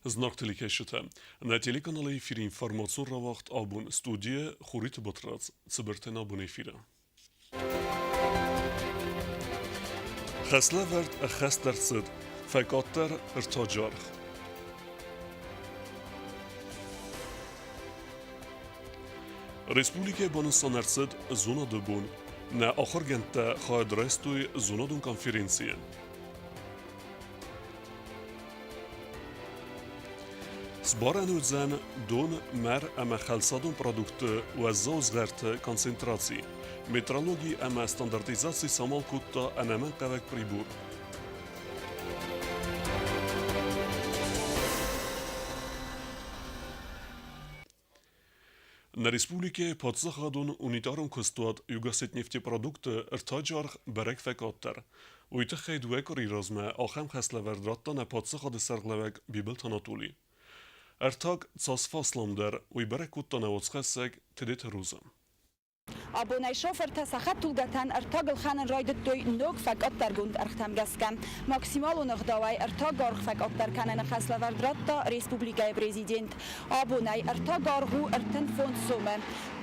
Знаг телекӕсджытӕ, нӕ телеканалы эфиры информацион рауагъд абон студийӕ Хуриты Батрадз, цыбыртӕн абон эфиры. Хӕслӕвӕрд ӕххӕст ӕрцыд, фӕкъаддӕр ӕртаджы аргъ. Республикӕйы банысан ӕрцыд зонады бон. Нӕ ахуыргӕндтӕ хайад райстой зонадон конференцийы. Сбарӕн уыдзӕн дон, мӕр ӕмӕ хӕлцадон продуктты уӕззау згъӕрты концентраци. Метрологи ӕмӕ стандартизаци самал кодта ӕнӕмӕнгхъӕуӕг прибор. Нӕ республикӕйы паддзахадон унитарон куыстуат Югосетнефтепродукт-ы ӕртаджы аргъ бӕрӕг фӕкъаддӕр. Уый тыххӕй дыууӕ къуырийы размӕ ахӕм хӕслӕвӕрд радта нӕ паддзахады сӕргълӕууӕг Бибылты Анатоли. Ӕртаг цас фӕасламдӕр, уый бӕрӕг кодта нӕ уацхӕссӕг Тедеты Роза. Абонӕй шофыртӕ сӕ хӕдтулгӕтӕн ӕртаг ӕлхӕнын райдыдтой ног фӕкъаддӕргонд ӕргътӕм гӕсгӕ. Максималон ӕгъдауӕй ӕртаг аргъ фӕкъаддӕр кӕныны хӕслӕвӕрд радта республикӕйы президент. Абонӕй ӕртаг аргъ у 35 сомы.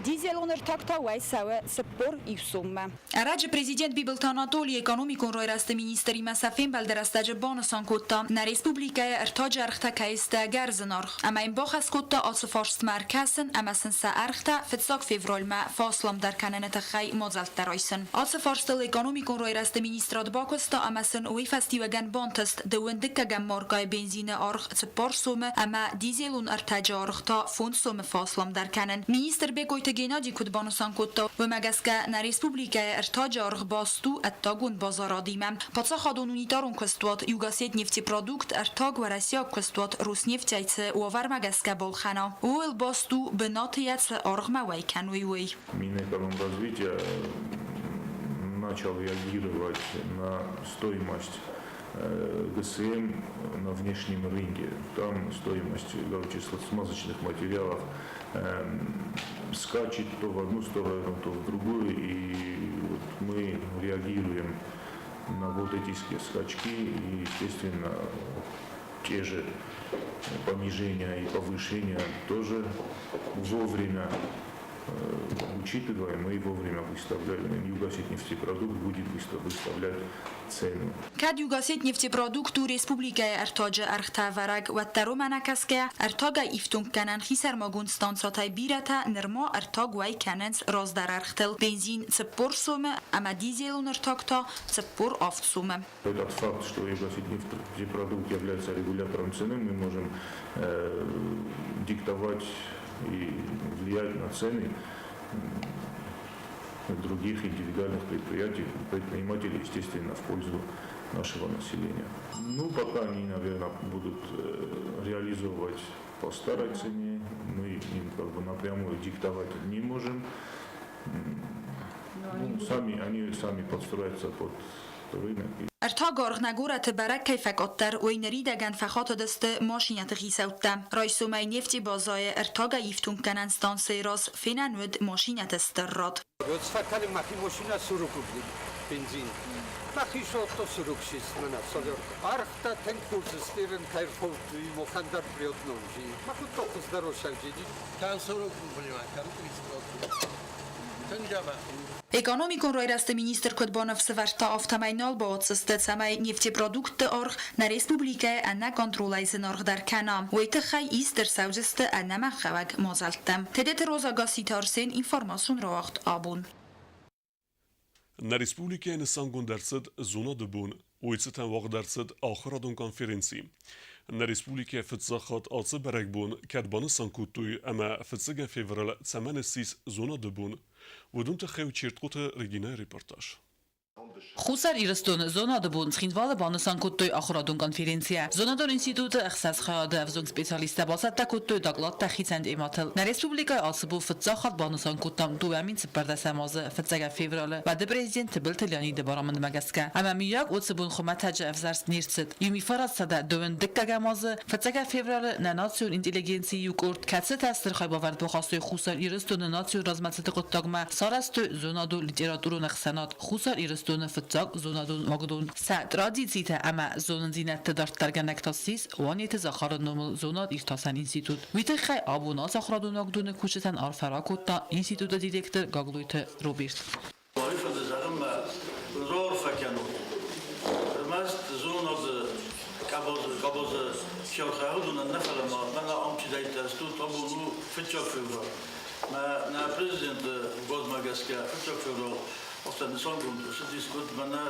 Дизелон ӕртаг та уӕй цӕуы 41 соммӕ. Ӕрӕджы президент Бибылты Анатолий экономикон райрӕзты министримӕ сӕ фембӕлды рӕстӕджы банысан кодта, нӕ республикӕйы ӕртаджы ӕргътӕ кӕй сты ӕгӕр зынаргъ. Ӕмӕ йын бахӕс кодта ацы фарстмӕ ӕркӕсын ӕмӕ сын сӕ ӕргътӕ фыццаг февралмӕ фӕасламдӕр кӕныны тыххӕй мадзӕлттӕ райсын. Ацы фарстыл экономикон райрӕзты министрад бакуыста ӕмӕ сын уый фӕстиуӕгӕн бантыст дыууын дыккӕгӕм маркӕйы бензины аргъ цыппар сомы ӕмӕ дизелон ӕртаджы аргъ та фондз сомы фӕасламдӕр кӕнын. Министр Бекъойты Геннади куыд банысан кодта, уымӕ гӕсгӕ нӕ республикӕйы ӕртаджы аргъ баст у ӕддагон базарадимӕ. Паддзахадон унитарон куыстуат Югосетнефтепродукт ӕртаг уӕрӕсейаг куыстуат Роснефть-ӕй цы уавӕрмӕ гӕсгӕ балхӕна, ууыл баст у бынаты йӕ цы аргъмӕ уӕй кӕной, уый. Минэкономразвития начал реагировать на стоимость ГСМ на внешнем рынке. Там стоимость горюче-смазочных материалов скачет то в одну сторону, то в другую. И вот мы реагируем на вот эти скачки и, естественно, те же понижения и повышения тоже вовремя учитываем и вовремя выставляем. Югосетнефтепродукт будет выставлять цену. Кӕд Югосетнефтепродукт у республикӕйы ӕртаджы ӕргътӕвӕрӕг, уӕддӕр уымӕ нӕ кӕсгӕ, ӕртагӕй ифтонггӕнӕн хисӕрмагонд станцӕтӕй бирӕтӕ нырма ӕртаг уӕй кӕнынц раздӕр ӕргътыл: бензин 40 сомы ӕмӕ дизелон ӕртаг та 47 сомы. Этот факт, что Югосетнефтепродукт является регулятором цены, мы можем диктовать и влиять на цены других индивидуальных предприятий, предпринимателей, естественно, в пользу нашего населения. Ну, пока они, наверное, будут реализовывать по старой цене, мы им как бы напрямую диктовать не можем. Ну, сами, они сами подстроятся под рынок. Ӕртаг аргъ нӕ горӕты бӕрӕг кӕй фӕкъаддӕр, уый ныридӕгӕн фӕхатыдысты машинӕты хицӕуттӕ. Райсомӕй нефти базӕйы ӕртагӕй ифтонггӕнӕн станцӕйы раз фенӕн уыд машинӕты стыр рад. Бензин. Мӕхи содто сурукшис мӕнӕ солер. Архта тынг курсыстирын кайрховтуй мохандар приотнонжи. Махутто хуздӕр ошавджиди. Кан сурuk понимаю, кан 30 Экономикон райрӕзты министр куыд баныфсӕвӕрдта, афтӕмӕй нал бауадздзысты, цӕмӕй нефтепродуктты аргъ нӕ республикӕйы ӕнӕ контролӕй зынаргъдӕр кӕна. Уый тыххӕй ист ӕрцӕудзысты ӕнӕмӕнгхъӕуӕг мадзӕлттӕ. Тедеты Роза Гасситы Арсен информацион рауагъд абон. Нӕ республикӕйы нысангонд ӕрцыд зонады бон, уый цытӕн уагъд ӕрцыд ахуырадон конференци. Нӕ республикӕйы фыццаг хатт ацы бӕрӕгбон кӕд банысан кодтой ӕмӕ фыццӕгӕм февраль цӕмӕн ссис зонады бон, уыдон тыххӕй Чертхъоты Регинӕйы репортаж. Хуссар Ирыстоны зонады бон Цхинвалы банысан кодтой ахуырадон конференцийӕ. Зонадон институты ӕхсӕз хайады ӕвзонг специалисттӕ бацӕттӕ кодтой докладтӕ хицӕн темӕтыл. Нӕ республикӕйы ацы бон фыццаг хатт банысан кодтам 2014 азы фыццӕгӕм февралы уӕды президент Тыбылты Леониды барамындмӕ гӕсгӕ. Ӕмӕ мыййаг уыцы бон хуымӕтӕджы ӕвзӕрст не рцыд. Иу 1992 азы фыццӕгӕм февралы нӕ национ интеллигенцийы иу къорд, кӕцытӕ стыр хайбавӕрд бахастой Хуссар Ирыстоны национ размӕцыды хъуыддагмӕ, сарӕзтой зонадон литературон ӕхсӕнад Хуссар Ирыстоны. Ирыстоны фыццаг зонадон уагдон. Сӕ традицитӕ ӕмӕ зонындзинӕдты дарддӕргӕнӕг та ссис Уанеты Захары номыл зонад-иртасӕн институт. Уый тыххӕй абон ацы ахуырадон уагдоны кусджытӕн арфӕ ракодта институты директор Гаглойты Роберт. Уый фӕдыл зӕгъынмӕ раарфӕ кӕнут. Ӕрмӕст зонады къабазы сӕрхӕгъуыдонӕн нӕ, фӕлӕ ма мӕнӕ ам чидӕриддӕр стут, абон у фыццаг февраль. Мӕ нӕ президенты указмӕ гӕсгӕ фыццаг феврал афтӕ нысангонд ӕрцыдис, куыд мӕнӕ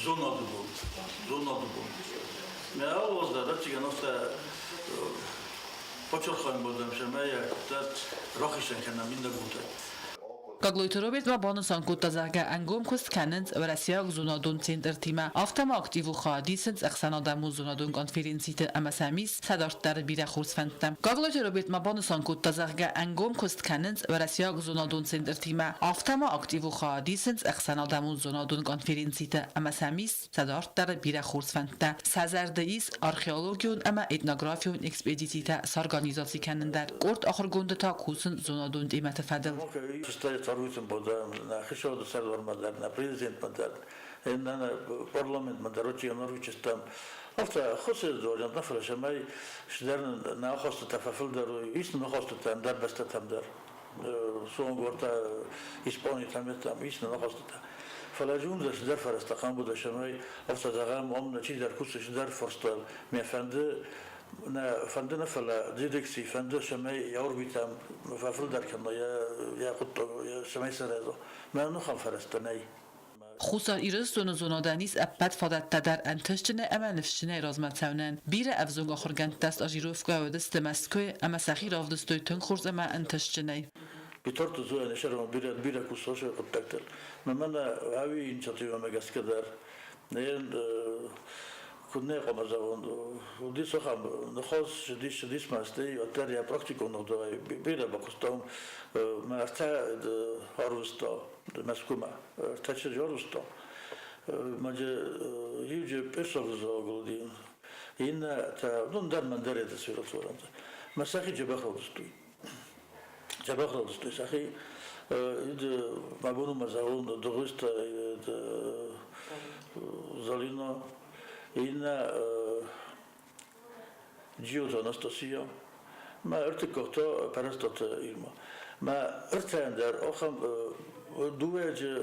зонады бон. Зонады бон. Мӕ алыварс дӕр ӕвӕццӕгӕн афтӕ бацархайын бадӕм, цӕмӕй дӕр рахицӕн кӕнӕм иннӕ бонтӕй. Гаглойты Роберт ма банысан кодта, зӕгъгӕ, ӕнгом куыст кӕнынц уӕрӕсейаг зонадон центртимӕ, афтӕ ма активон хайад исынц ӕхсӕнадӕмон зонадон конференциты ӕмӕ сӕм ис сӕ дарддӕры бирӕ хорз фӕндтӕ. Гаглойты Роберт ма банысан кодта, зӕгъгӕ, ӕнгом куыст кӕнынц уӕрӕсейаг зонадон центртимӕ, афтӕ ма активон хайад исынц ӕхсӕнадӕмон зонадон конференциты ӕмӕ сӕм ис сӕ дарддӕры бирӕ хорз фӕндтӕ. Сӕ зӕрды ис археологион ӕмӕ этнографион экспедицитӕ сорганизаци кӕнын дӕр. Къорд ахуыргонды та кусынц зонадон темӕты фӕдыл. Фыстӕй цӕруйтын бодӕм нӕ хицауады сӕрдармӕ дӕр, нӕ президентмӕ дӕр, нӕ парламентмӕ дӕр уыцы Афтӕ хуыцӕй нӕ фӕлӕ цӕмӕй цыдӕр нӕ ахастытӕ фӕфылдӕр уой, ис нын ахастытӕ ӕндӕр бӕстӕтӕм дӕр. Суангортӕ Испанитӕм еттӕм ис нын ахастытӕ. Фӕлӕ зондӕ цыдӕр фӕрӕзтӕ хъамбудӕ цӕмӕй афтӕ зӕгъӕм, ам нӕ чидӕр кусы цыдӕр фӕрстӕ ме фӕнды нӕ фӕнды нӕ, фӕлӕ дирекци фӕнды, цӕмӕй йӕ орбитӕм фӕфылдӕр кӕна йӕ хъуыддаг, цӕмӕй сырӕза. Мӕ ныхам фӕрӕзтӕ нӕй. Хуссар Ирыстоны зонадӕн ис ӕппӕт фадӕттӕ дӕр ӕнтыстджынӕй ӕмӕ ныфсджынӕй размӕ цӕуынӕн. Бирӕ ӕвзонг ахуыргӕндтӕ стажировкӕйы уыдысты Мӕскуыйы ӕмӕ сӕхи равдыстой тынг хорз ӕмӕ ӕнтыстджынӕй. Битарты Зоя не сӕрмӕ бирӕ бирӕ кусосы хъуыддӕгтыл. Мӕнӕ ӕви инициативӕмӕ гӕсгӕ дӕр куыд нӕ хъуамӕ зӕгъон, уыдис ахӕм ныхас, цыдис мӕстӕй, уӕддӕр йӕ практикон ӕгъдауӕй бирӕ бакуыстам. Мӕ ӕртӕ арвыста Мӕскуымӕ, ӕртӕ чызджы арвыста. Маджы иуджы пъесовы уыди, иннӕ та, ну, ӕндӕр мӕндӕр ӕдзы сферотворӕнтӕ. Мӕ сӕхи дзӕбӕх равдыстой. Дзӕбӕх равдыстой сӕхи. Мӕ бон у мӕ зӕгъон, Дыгъуызты Залина, иннӕ Джиоты Анастасия, мӕ ӕртыккаг та Пӕрӕстаты Ирма. Мӕ ӕртӕйӕн дӕр ахӕм дыууӕджы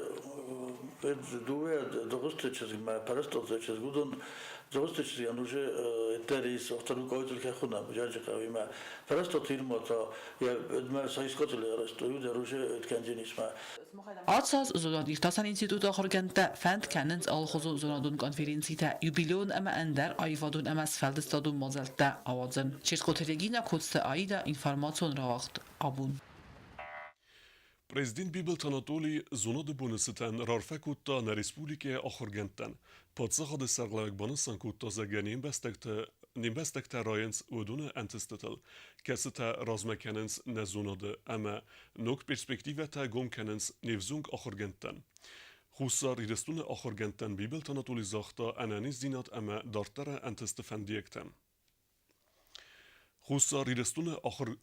дыууӕ Дыгъуызты чызг мӕ Пӕрӕстаты чызг, уыдон Дыгъуызты чызгӕн уже дӕр ис охтӕрукъойты хӕхуна Джаджыхъӕуимӕ. Пӕрӕстаты Ирма та йӕ соискатель арӕзтой, уый дӕр уже кӕндзӕнис мӕ. Ацы аз зонад-иртасӕн институты ахуыргӕндтӕ фӕнд кӕнынц алыхуызон зонадон конференцитӕ, юбилеон ӕмӕ ӕндӕр аивадон ӕмӕ сфӕлдыстадон мадзӕлттӕ ауадзын. Ческъоты Регина, Коцты Аида, информацион рауагъд абон. Президент Бибылты Анатолий зонады боны цытӕн раарфӕ кодта нӕ республикӕйы ахуыргӕндтӕн. Паддзахады сӕргълӕууӕг банысан кодта, зӕгъгӕ, не мбӕстӕгтӕ не мбӕстӕгтӕ райынц уыдоны ӕнтыстытыл, кӕцытӕ размӕ кӕнынц нӕ зонады ӕмӕ ног перспективӕтӕ гом кӕнынц не взонг ахуыргӕндтӕн. Хуссар Ирыстоны ахуыргӕндтӕн Бибылты Анатоли загъта ӕнӕниздзинад ӕмӕ дарддӕры ӕнтысты фӕндиӕгтӕ. Хуссар Ирыстоны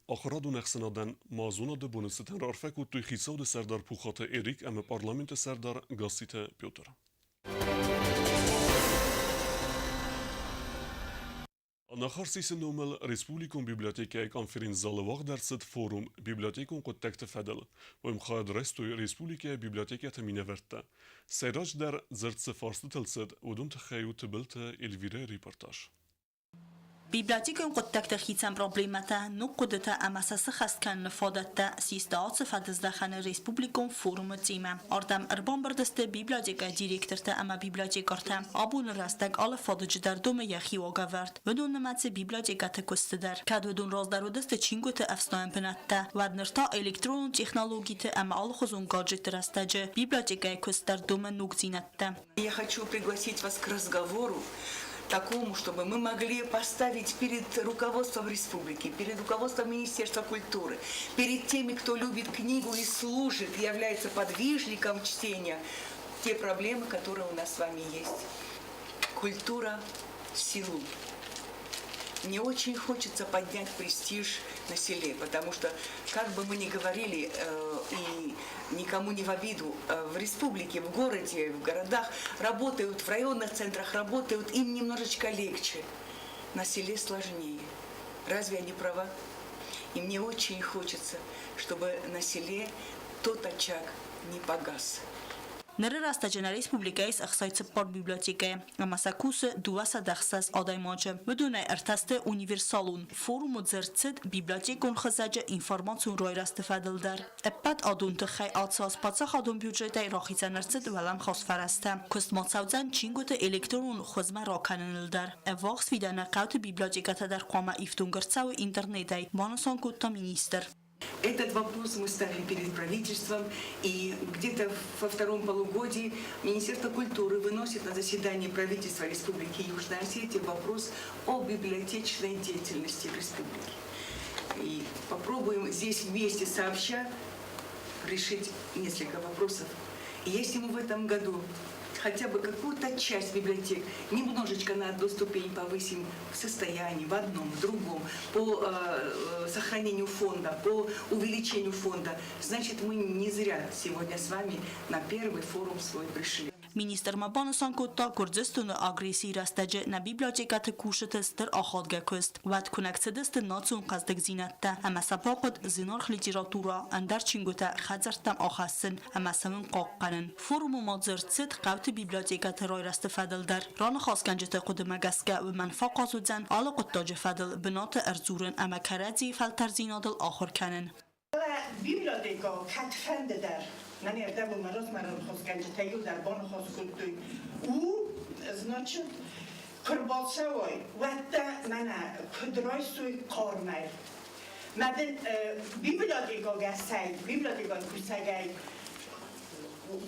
ахуырадон ӕхсӕнадӕн ма зонады боны цытӕн раарфӕ кодтой хицауады сӕрдар Пухаты Эрик ӕмӕ парламенты сӕрдар Гасситы Петр. Анахарсисы номыл республикон библиотекӕйы конференц-залы уагъд ӕрцыд форум библиотекон хъуыддӕгты фӕдыл. Уым хайад райстой республикӕйы библиотекӕты минӕвӕрттӕ. Сӕйраджыдӕр дзырд цы фарстытыл цыд, уыдон тыххӕй у Тыбылты Эльвирӕйы репортаж. Библиотекӕйон хъуыддӕгты хицӕн проблемӕтӕ, ног хъуыдытӕ ӕмӕ сӕ сыххӕст кӕныны фадӕттӕ систы ацы фӕдыздӕхӕны республикон форумы темӕ. Ардӕм ӕрбамбырд сты библиотекӕйы директортӕ ӕмӕ библиотекартӕ. Абоны рӕстӕг алы фадыджы дӕр домы йӕхи уагӕвӕрд. Уыдон нымӕцы библиотекӕты куысты дӕр. Кӕд уыдон раздӕр уыдысты чингуыты ӕфснайӕн бынӕттӕ, уӕд ныр та электронон технологиты ӕмӕ алыхуызон гаджетты рӕстӕджы библиотекӕйы куыст дӕр домы ногдзинӕдтӕ. Я хочу пригласить вас к разговору такому, чтобы мы могли поставить перед руководством республики, перед руководством Министерства культуры, перед теми, кто любит книгу и служит, является подвижником чтения, те проблемы, которые у нас с вами есть. Культура в силу. Мне очень хочется поднять престиж на селе, потому что, как бы мы ни говорили, и никому не в обиду, в республике, в городе, в городах работают, в районных центрах работают, им немножечко легче. На селе сложнее. Разве я не права? И мне очень хочется, чтобы на селе тот очаг не погас. Ныры рӕстӕджы нӕ республикӕйы ис 64 библиотекӕйы ӕмӕ сӕ кусы 206 адӕймаджы. Уыдонӕй ӕртӕ сты универсалон. Форумы дзырд цыд библиотекон хызӕджы информацион райрӕзты фӕдыл дӕр. Ӕппӕт адон тыххӕй ацы аз паддзахадон бюджетӕй рахицӕн ӕрцыд уӕлӕмхас фӕрӕзтӕ. Куыст ма цӕудзӕн чингуыты электронон хуызмӕ ракӕныныл дӕр. Ӕввахс фидӕны хъӕуты библиотекӕтӕ дӕр хъуамӕ ифтонг ӕрцӕуой интернетӕй, банысан кодта министр. Этот вопрос мы ставим перед правительством, и где-то во втором полугодии Министерство культуры выносит на заседание правительства Республики Южная Осетия вопрос о библиотечной деятельности в республике. И попробуем здесь вместе сообща решить несколько вопросов. И если мы в этом году хотя бы какую-то часть библиотек немножечко на одну ступень повысим в состоянии, в одном, в другом, по сохранению фонда, по увеличению фонда, значит, мы не зря сегодня с вами на первый форум свой пришли. Министр ма банысан кодта, Гуырдзыстоны агрессийы рӕстӕджы нӕ библиотекӕты кусджыты стыр ахадгӕ куыст. Уӕд куынӕг цыдысты национ хъӕздыгдзинӕдтӕ ӕмӕ сӕ бахъуыд зынаргъ литературӕ, ӕндӕр чингуытӕ хӕдзӕрттӕм ахӕссын ӕмӕ сӕ уым хъахъхъӕнын. Форумы ма дзырд цыд хъӕуты библиотекӕты райрӕзты фӕдыл дӕр. Раныхасгӕнджыты хъуыдымӕ гӕсгӕ уымӕн фӕахъаз уыдзӕн алы хъуыддаджы фӕдыл бынаты ӕрдзурын ӕмӕ кӕрӕдзийы фӕлтӕрддзинадыл ахуыр кӕнын. Библиотекӕ кӕдфӕнды дӕр, мӕнӕ ӕрдӕбон размӕ раныхасгӕнджытӕ иу дӕр баныхас кодтой, у, значит, куы рбацӕуай, уӕдта мӕнӕ куыд райсой хъармӕй. Мӕ дын библиотекӕгӕсӕй, библиотекӕйы кусӕгӕй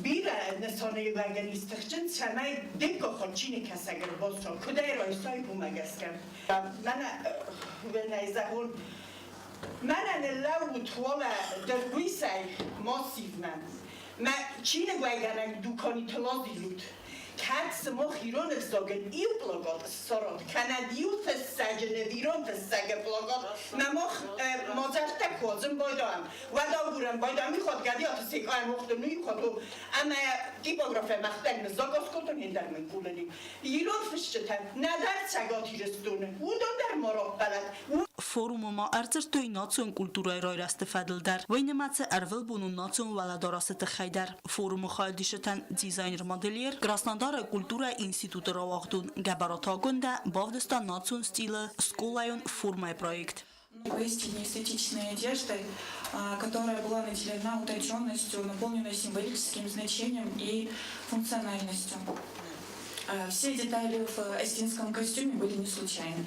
бирӕ нысаниуӕгӕн ис тыхджын, цӕмӕй дыккаг чиныгкӕсӕг ӕрбацӕуа, куыд ӕй райсай, уымӕ гӕсгӕ. Мӕнӕ, нӕй зӕгъон, Мӕнӕ ныллӕуут уӕлӕ дыргуисӕй массивмӕ. Мӕ чиныгуӕйгӕнӕг дуканиты лазилут. Кӕд сымах ирон ӕвзагӕн иу плагат ссарат, кӕнӕ иу фыссӕджы ныв ирон фыссӕгы плагат, мӕ мах мадзӕлттӕ куы уадзын байдайӕм, уӕд агурӕм байдайӕм иу хатт Гӕдиаты Секъайы мохты ну иу хатт ӕмӕ типографӕ мӕхтӕг ныззаказ кодтон, ӕндӕр мын къулыни. Ирон фысджытӕ нӕдӕр Цӕгат Ирыстоны, уыдон дӕр ма раппӕлӕд. Форумы ма ӕрдзырдтой национ культурӕйы райрӕзты фӕдыл дӕр, уый нымӕцы ӕрвылбонон национ уӕлӕдарӕсы тыххӕй дӕр. Форумы хайадисджытӕн дизайнер-модельер, Краснодары культурӕйы институты рауагъдон Гӕбӕраты Агуындӕ бавдыста национ стилы скъолайон формӕйы проект. Поистине эстетичной одеждой, которая была наделена утонченностью, наполненной символическим значением и функциональностью. Все детали в осетинском костюме были не случайны.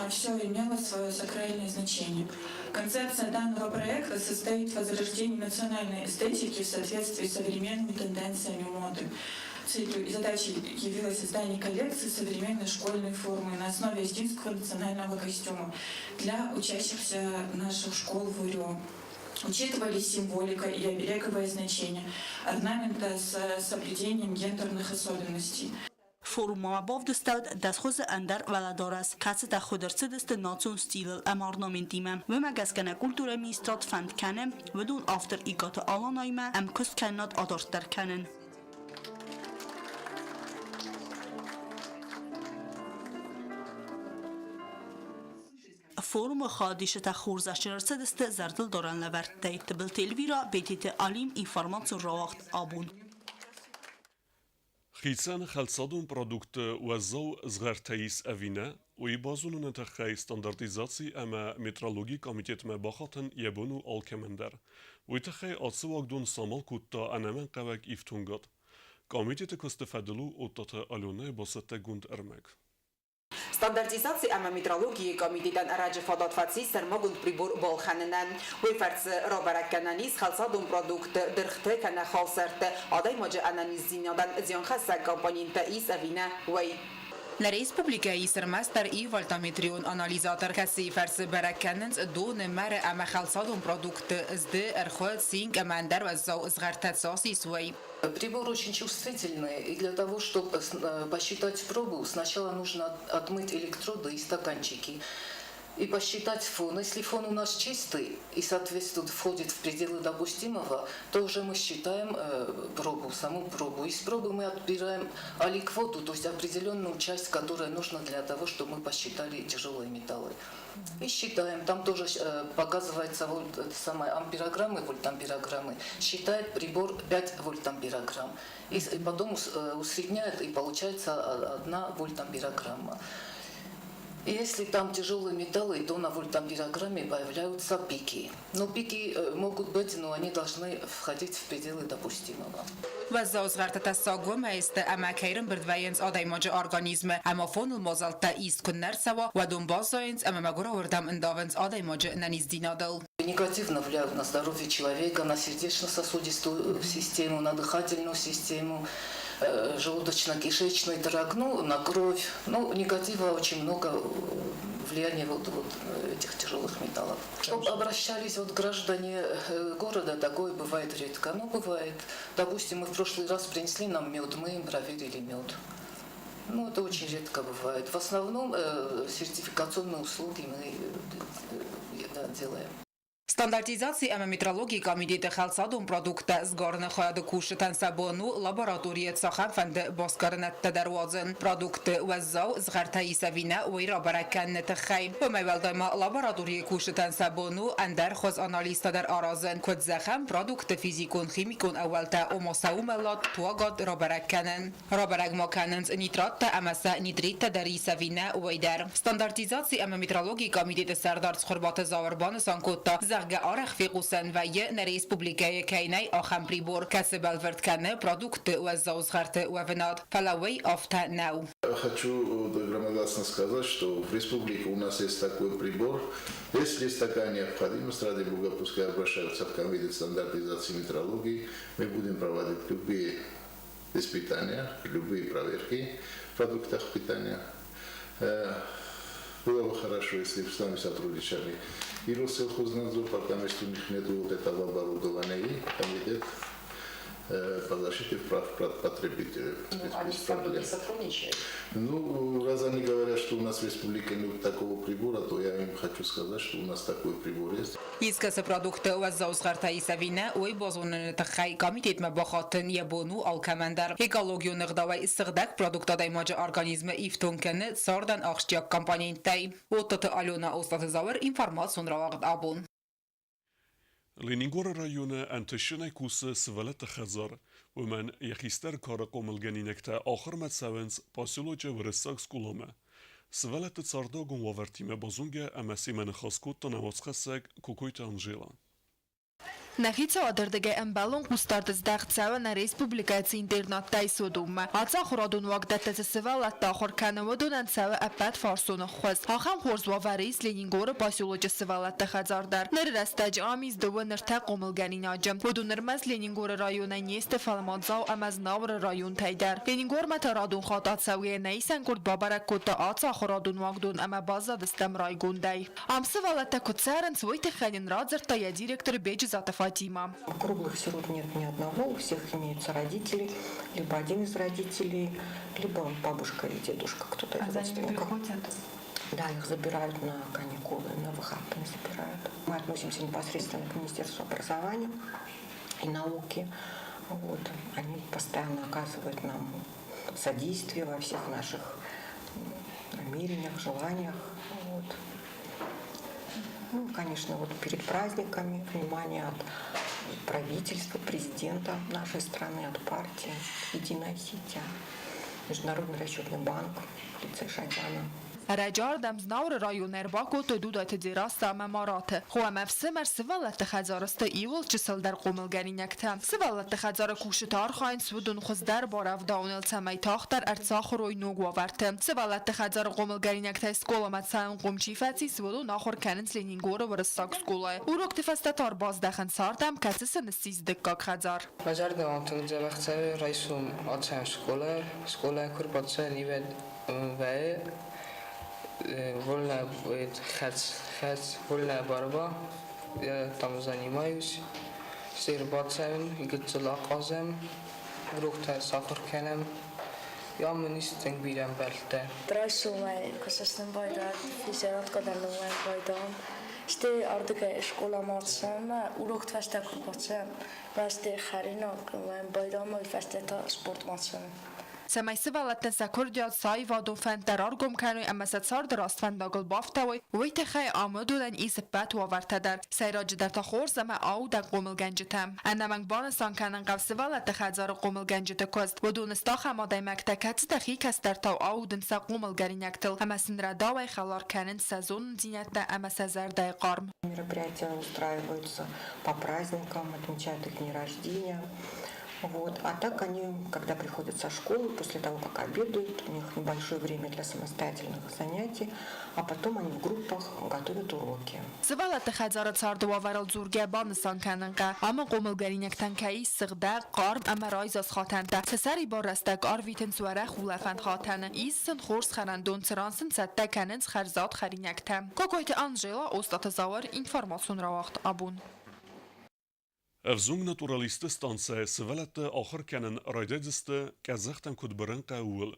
Все имело свое сакральное значение. Концепция данного проекта состоит в возрождении национальной эстетики в соответствии с современными тенденциями моды. Целью и задачей явилось создание коллекции современной школьной формы на основе осетинского национального костюма для учащихся наших школ в УРИО. Учитывались символика и обереговое значение орнамента с соблюдением гендерных особенностей. Форуммӕ ма бавдыстӕуыд дӕсхуызы ӕндӕр уӕлӕдарӕс, кӕцытӕ хуыд ӕрцыдысты национ стилыл ӕмӕ орнаментимӕ. Уымӕ гӕсгӕ нӕ культурӕйы министрад фӕнд кӕны, уыдон автор Икъаты Аланаимӕ ӕмкуысткӕнынад адарддӕр кӕнын. Форумы хайадисджытӕ хорзӕхджын ӕрцыдысты зӕрдылдарӕн лӕвӕрттӕй. Тыбылты Эльвира, Бететы Алим, информацион рауагъд абон. Хицӕн хӕлцадон продуктты уӕззау згъӕртӕ ис ӕви нӕ, уый базоныны тыххӕй стандартизаци ӕмӕ метрологийы комитетмӕ бахатын йӕ бон у алкӕмӕн дӕр. Уый тыххӕй ацы уагдон самал кодта ӕнӕмӕнгхъӕуӕг ифтонгад. Комитеты куысты фӕдыл у Оттаты Аленӕйы бацӕттӕгонд ӕрмӕг. Стандартизаци ӕмӕ метрологийы комитетӕн ӕрӕджы фадат фӕци сӕрмагонд прибор балхӕнынӕн. Уый фӕрцы рабӕрӕг кӕнӕн ис хӕлцадон продуктты, дыргъты кӕнӕ халсӕртты, адӕймаджы ӕнӕниздзинадӕн зианхӕссӕг компоненттӕ ис ӕви нӕ, уый. Нӕ республикӕйы ис ӕрмӕстдӕр иу вольтометрион анализатор, кӕцыйы фӕрцы бӕрӕг кӕнынц доны, мӕры ӕмӕ хӕлцадон продуктты, зды, ӕрхуы, цинк ӕмӕ ӕндӕр уӕззау згъӕртӕ цас ис, уый. Прибор очень чувствительный, и для того, чтобы посчитать пробу, сначала нужно отмыть электроды и стаканчики. И посчитать фон. Если фон у нас чистый и соответствует, входит в пределы допустимого, то уже мы считаем пробу, саму пробу. Из пробы мы отбираем аликвоту, то есть определенную часть, которая нужна для того, чтобы мы посчитали тяжелые металлы. И считаем, там тоже показывается вольт, это самое, амперограммы, вольтамперограммы. Считает прибор 5 вольтамперограмм. И потом усредняет, и получается 1 вольтамперограмма. И если там тяжелые металлы, то на вольтамперограмме появляются пики. Но пики могут быть, но они должны входить в пределы допустимого. Уӕззау згъӕртӕ тӕссаг уымӕй сты, ӕмӕ кӕй рымбырд вӕййынц адӕймаджы организмы ӕмӕ фоныл мадзӕлттӕ ист куы нӕ рцӕуа, уӕд уым баззайынц ӕмӕ мӕгуырауырдӕм ӕндавынц адӕймаджы ӕнӕниздзинадыл. Негативно влияют на здоровье человека, на сердечно-сосудистую систему, на дыхательную систему, желудочно-кишечный тракт, ну, на кровь. Ну, негатива очень много влияния вот этих тяжелых металлов. Чтобы обращались вот граждане города, такое бывает редко. Но бывает. Допустим, мы в прошлый раз принесли нам мед, мы им проверили мед. Ну, это очень редко бывает. В основном сертификационные услуги мы да, делаем. Стандартизаци ӕмӕ метрологийы комитеты хӕлцадон продукттӕ сгарыны хайады кусджытӕн сӕ бон у лабораторийы цахӕмфӕнды басгарынӕдтӕ дӕр уадзын. Продуктты уӕззау згъӕртӕ ис ӕви нӕ, уый рабӕрӕг кӕныны тыххӕй. Уымӕй уӕлдай ма лабораторийы кусджытӕн сӕ бон у ӕндӕр хуыз анализтӕ дӕр аразын, куыд зӕгъӕм, продукты физикон-химикон ӕууӕлтӕ, ома сӕ уымӕлад, туагад рабӕрӕг кӕнын. Рабӕрӕг ма кӕнынц нитраттӕ ӕмӕ сӕ нитриттӕ дӕр ис ӕви нӕ, уый дӕр. Стандартизаци ӕмӕ метрологийы комитеты сӕрдар Цхуырбаты Зауыр банысан кодта, зӕгъгӕ, арӕх фехъусӕн вӕййы, нӕ республикӕйы кӕй нӕй ахӕм прибор, кӕцы бӕлвырд кӕны продуктты уӕззау згъӕрты уӕвынад. Фӕлӕ уый афтӕ нӕу. Хочу громогласно сказать, что в республике у нас есть такой прибор. Если есть такая необходимость, ради бога, пускай обращаются в комитет стандартизации метрологии. Мы будем проводить любые испытания, любые проверки в продуктах питания. Было бы хорошо, если бы с нами сотрудничали и Россельхознадзор, пока у них нет вот этого оборудования, и комитет по защите прав потребителей. Ну, они с вами не сотрудничают? Ну, раз они говорят, что у нас в республике нет такого прибора, то я им хочу сказать, что у нас такой прибор есть. Искӕцы продукты уӕззау згъӕртӕ ис ӕви нӕ, уый базоныны тыххӕй комитетмӕ бахатын йӕ бон у алкӕмӕн дӕр. Экологион ӕгъдауӕй сыгъдӕг продукт адӕймаджы организмы ифтонг кӕны цардӕн ахсджиаг компоненттӕй. Оттаты Алена, Остаты Зауыр, информацион рауагъд Абон. Ленингоры районы ӕнтысджынӕй кусы сывӕллӕтты хӕдзар. Уымӕн йӕ хистӕр кары хъомылгӕнинӕгтӕ ахуырмӕ цӕуынц поселочы уырыссаг скъоламӕ. Сывӕллӕтты цардагон уавӕртимӕ базонгӕ ӕмӕ семӕ ныхас кодта нӕ уацхӕссӕг Кокойты Анжела. Нӕ хицауадӕрдыгӕй ӕмбӕлон хъусдард здӕхт цӕуы нӕ республикӕйы цы интернаттӕ ис, уыдонмӕ. Ацы ахуырадон уагдӕттӕ цы сывӕллӕттӕ ахуыр кӕны, уыдонӕн цӕуы ӕппӕтфарсон ӕххуыс. Ахӕм хорз уавӕры ис Ленингоры поселочы сывӕллӕтты хӕдзар дӕр. Ныры рӕстӕджы ам ис дыууӕ ныртӕ хъомылгӕнинаджы. Уыдон ӕрмӕст Ленингоры районӕй не сты, фӕлӕ ма Дзау ӕмӕ Знауыры районтӕй дӕр. Ленингормӕ та радон хатт ацӕугӕйӕ нӕ исӕн къорд бабӕрӕг кодта ацы ахуырадон уагдон ӕмӕ баззадыстӕм райгондӕй. Ам сывӕллӕттӕ куыд цӕрынц, уый тыххӕй нын радзырдта йӕ директор Беджызаты Фатимӕ. Круглых сирот нет ни одного, у всех имеются родители, либо один из родителей, либо бабушка или дедушка, кто-то из А за ними родственников. приходят? Да, их забирают на каникулы, на выходные забирают. Мы относимся непосредственно к Министерству образования и науки. Вот. Они постоянно оказывают нам содействие во всех наших намерениях, желаниях. Вот. Ну, конечно, вот перед праздниками внимание от правительства, президента нашей страны, от партии «Единая Осетия», Международный расчетный банк в лице Шадяна. Ӕрӕджы ардӕм Знауыры районы ӕрбакодтой Дудайты Дзерассӕ ӕмӕ Мараты. Хо ӕмӕ ӕфсымӕр сывӕллӕтты хӕдзары сты иууыл чысылдӕр хъомылгӕнинӕгтӕ. Сывӕллӕтты хӕдзары кусджытӕ архайынц уыдон хуыздӕр барӕвдауыныл, цӕмӕй тагъддӕр ӕрцахуырой ног уавӕрты. Сывӕллӕтты хӕдзары хъомылгӕнинӕгтӕй скъоламӕ цӕуынхъом чи фӕцис, уыдон ахуыр кӕнынц Ленингоры уырыссаг скъолайы. Урокты фӕстӕ та ӕрбаздӕхынц ардӕм, кӕцы сын ссис дыккаг хӕдзар. Мӕ зӕрдӕмӕ тынг дзӕбӕх цӕуы райсом ацӕуӕм скъолайы. Скъолайы куы ӕрбацӕуӕм, ивӕд вӕййы вольная хӕц, хӕц, вольная борьба. Я там занимаюсь. Стӕй ӕрбацӕуын, гыццыл ахъазӕм, уроктӕ сахуыр кӕнӕм. Ja, мын ис тынг бирӕ ӕмбӕлттӕ. Райсомӕй куы байдат, физиарат кадӕн байдам. Стӕй ардыгӕй скъоламӕ ацӕуӕм, урокты фӕстӕ куы бацӕуӕм, бӕстӕ хӕринаг байдам, уый фӕстӕ та спортмӕ ацӕуӕм. Цӕмӕй сывӕллӕттӕн сӕ курдиат, сӕ аивадон фӕндтӕ раргом кӕной ӕмӕ сӕ царды раст фӕндагыл бафтауой, уый тыххӕй ам уыдонӕн ис ӕппӕт уавӕртӕ дӕр. Сӕйраджыдӕр та хорз ӕмӕ аудӕг хъомылгӕнджытӕ. Ӕнӕмӕнг банысан кӕнын хъӕуы сывӕллӕтты хӕдзары хъомылгӕнджыты куыст. Уыдон сты ахӕм адӕймӕгтӕ, кӕцытӕ хи кӕстӕртау аудынц сӕ хъомылгӕнинӕгтыл ӕмӕ сын рӕдауӕй хӕлар кӕнынц сӕ зонындзинӕдтӕ ӕмӕ сӕ зӕрдӕйы хъарм. Мероприятия устраиваются по праздникам, отмечают их дни рождения. Вот. А так они, когда приходят со школы, после того, как обедают, у них небольшое время для самостоятельных занятий, а потом они в группах готовят уроки. Сывӕллӕтты хӕдзары царды уавӕрыл дзургӕ банысан кӕнын хъӕуы. Амы хъомылгӕнинӕгтӕн кӕй ис сыгъдӕг, хъарм ӕмӕ райдзаст хатӕнтӕ. Сӕ сӕрибар рӕстӕг арвитынц уӕрӕх улӕфӕн хатӕны. Ис сын хорз хӕрӕндон, цыран сын цӕттӕ кӕнынц хӕрзад хӕринӕгтӕ. Кокойты Анжела, Остъаты Зауыр, информацион рауагъд Абон. Ӕвзонг натуралистты станцӕйы сывӕллӕтты ахуыр кӕнын райдайдзысты къӕдзӕхтӕм куыд бырын хъӕуы, ууыл.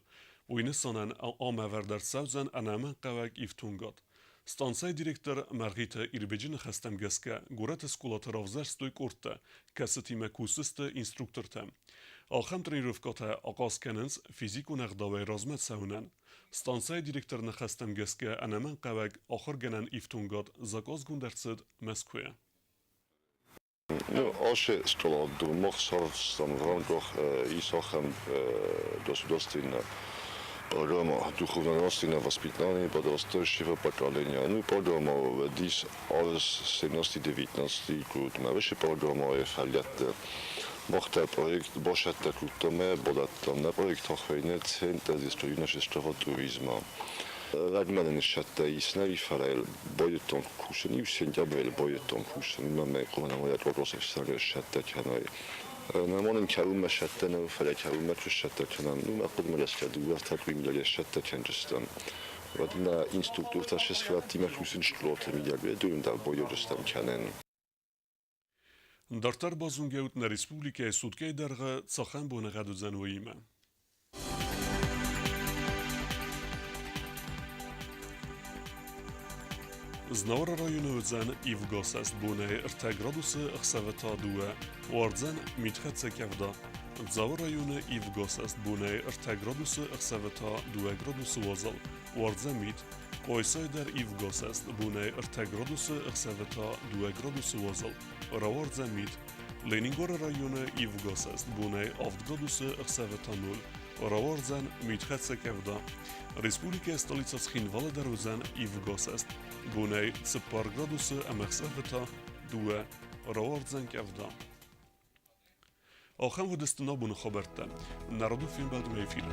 Уый нысанӕн ам ӕвӕрд ӕрцӕудзӕн ӕнӕмӕнгхъӕуӕг ифтонгад. Станцӕйы директор Мӕргъиты Ирбеджы ныхӕстӕм гӕсгӕ горӕты скъолаты равзӕрстой къордтӕ, кӕцытимӕ кусдзысты инструктортӕ. Ахӕм тренировкӕтӕ ахъаз кӕнынц физикон ӕгъдауӕй размӕ цӕуынӕн. Станцӕйы директоры ныхӕстӕм гӕсгӕ ӕнӕмӕнгхъӕуӕг ахуыргӕнӕн ифтонгад заказгонд ӕрцыд Мӕскуыйӕ. Ну, ашы скъола мах сарӕзтам в рамках ис ахӕм государственная программа духовно-нравственного воспитания подрастающего поколения. Ну, программа вводись аз 17-19 год. Мӕ программа фӕлгӕтты мах проект бацӕттӕ кодтам бадӕттам нӕ проект хуыйны Центр юношеского туризма. Рагмӕ нын ссӕттӕ ис нӕ фӕлӕ байдыдтон кусын, иу сентябры байдыдтон кусын, уымӕн ӕмӕ хъуамӕ кокос сӕттӕ кӕной. Нӕ кӕронмӕ сӕттӕ нӕ, фӕлӕ кӕронмӕ куы сӕттӕ кӕнӕм, ну, мӕ хъуыдымӕ гӕсгӕ 2-3 къуыри мидӕг сӕттӕ кӕнджыстӕм. Уӕд нӕ инструктортӕ се сфӕлӕттимӕ кусын скъолаты мидӕг уыдон дӕр байуӕрстам кӕнын. Дарддӕр базонгӕут нӕ республикӕйы суткӕйы дӕргъы цахӕм боныгъӕд уыдзӕн, уыимӕ. Знауыры районы уыдзӕн ивгӕ бонӕй 3 градусы, ӕхсӕвы та 2. Уардзӕн митхӕццӕ къӕвда. Дзауы районы ивгӕ бонӕй 3 градусы, ӕхсӕвы та 2 градусы уазал. Уардзӕн мит. Къуайсайы дӕр ивгӕ бонӕй 3 градусы, ӕхсӕвы та 2 градусы уазал. Рауардзӕн мит. Ленингоры районы ивгӕ бонӕй 7 градусы, ӕхсӕвы та 0. Рауардзӕн митхӕццӕ къӕвда. Республикӕйы столицӕ Цхинвалы дӕр уыдзӕн ивгӕ бонӕй 4 градусы ӕмӕ ӕхсӕвы та 2. Рауардзӕн къӕвда. Ахӕм уыдысты нӕ абоны хабӕрттӕ. Народон фембӕлдмӕ эфиры.